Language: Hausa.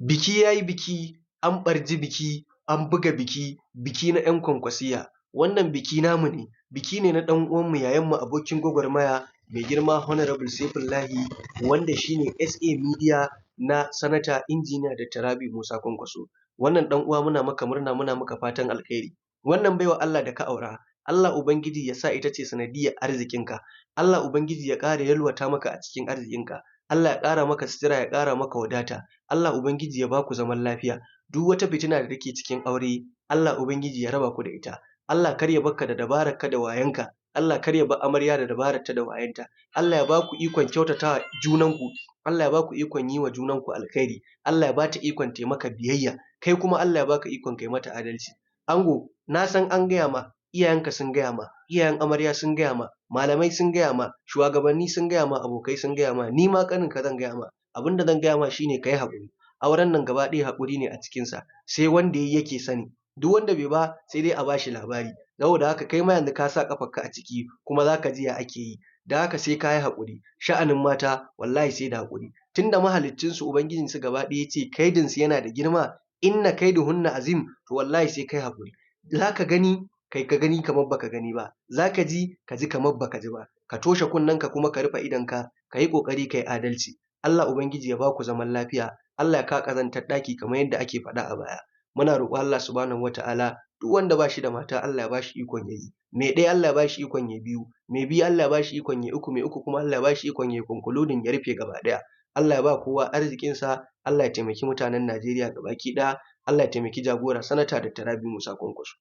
Biki ya yi biki, an ɓarji biki, an buga biki, biki na ‘yan kwankwasiyya. Wannan biki namu ne, biki ne na ɗan uwanmu, yayanmu, abokin gwagwarmaya, mai girma Honorable Saifullahi, wanda shi ne SA Media na Sanata Injiniya Dr. Rabi'u Musa Kwankwaso. Wannan ɗan uwa muna maka murna, muna maka fatan alkhairi. Wannan baiwar Allah da ka aura, Allah Ubangiji ya sa ita ce sanadiyyar arzikinka. Allah Ubangiji ya ƙara yalwata maka a cikin arzikinka. Allah ya ƙara maka sutura, ya ƙara maka wadata. Allah Ubangiji ya baku zaman lafiya. Duk wata fitina da take cikin aure, Allah Ubangiji ya raba ku da ita. Allah kar ya barka da dabararka da wayonka. Allah kar ya bar amarya da dabararta da wayonta. Allah ya baku ikon kyautata junanku. Allah ya baku ikon yi wa junanku alkhairi. Allah ya bata ikon taimaka biyayya. Kai kuma Allah ya baka ikon kai mata adalci. Ango, na san an gaya ma, iyayenka sun gaya ma, iyayen amarya sun gaya ma, malamai sun gaya ma, shuwagabanni sun gaya ma, abokai sun gaya ma, ni ma ƙaninka zan gaya ma. Abin da zan gaya ma shine ka yi haƙuri. Auren nan gaba ɗaya haƙuri ne a cikinsa, sai wanda ya yi yake sani. Duk wanda bai ba sai dai a bashi labari. Saboda haka kai ma yanzu ka sa ƙafarka a ciki kuma za ka ji ya ake yi. Don haka sai ka yi haƙuri. Sha'anin mata wallahi sai da haƙuri. Tunda mahaliccinsu Ubangijinsu gaba ɗaya ya ce kaidinsu yana da girma, inna kaiduhunna azim, to wallahi sai kai haƙuri. Za ka gani, kai ka gani kamar baka gani ba, za ka ji, ka ji kamar baka ji ba. Ka toshe kunnenka kuma ka rufe idonka, ka yi ƙoƙari ka yi adalci. Allah Ubangiji ya baku zaman lafiya. Allah ya kawo ƙazantar ɗaki kamar yadda ake faɗa a baya. Muna roƙon Allah subhanahu wata'ala, duk wanda ba shi da mata Allah ya ba shi ikon ya yi. Mai ɗaya Allah ya ba shi ikon ya biyu, mai biyu Allah ya ba shi ikon ya uku, mai uku kuma Allah ya ba shi ikon ya concluding, ya rufe gaba ɗaya. Allah ya ba kowa arzikinsa, Allah ya taimaki mutanen Najeriya gabaki ɗaya, Allah ya taimaki jagora Sanata Dr. Rabi'u Musa Kwankwaso.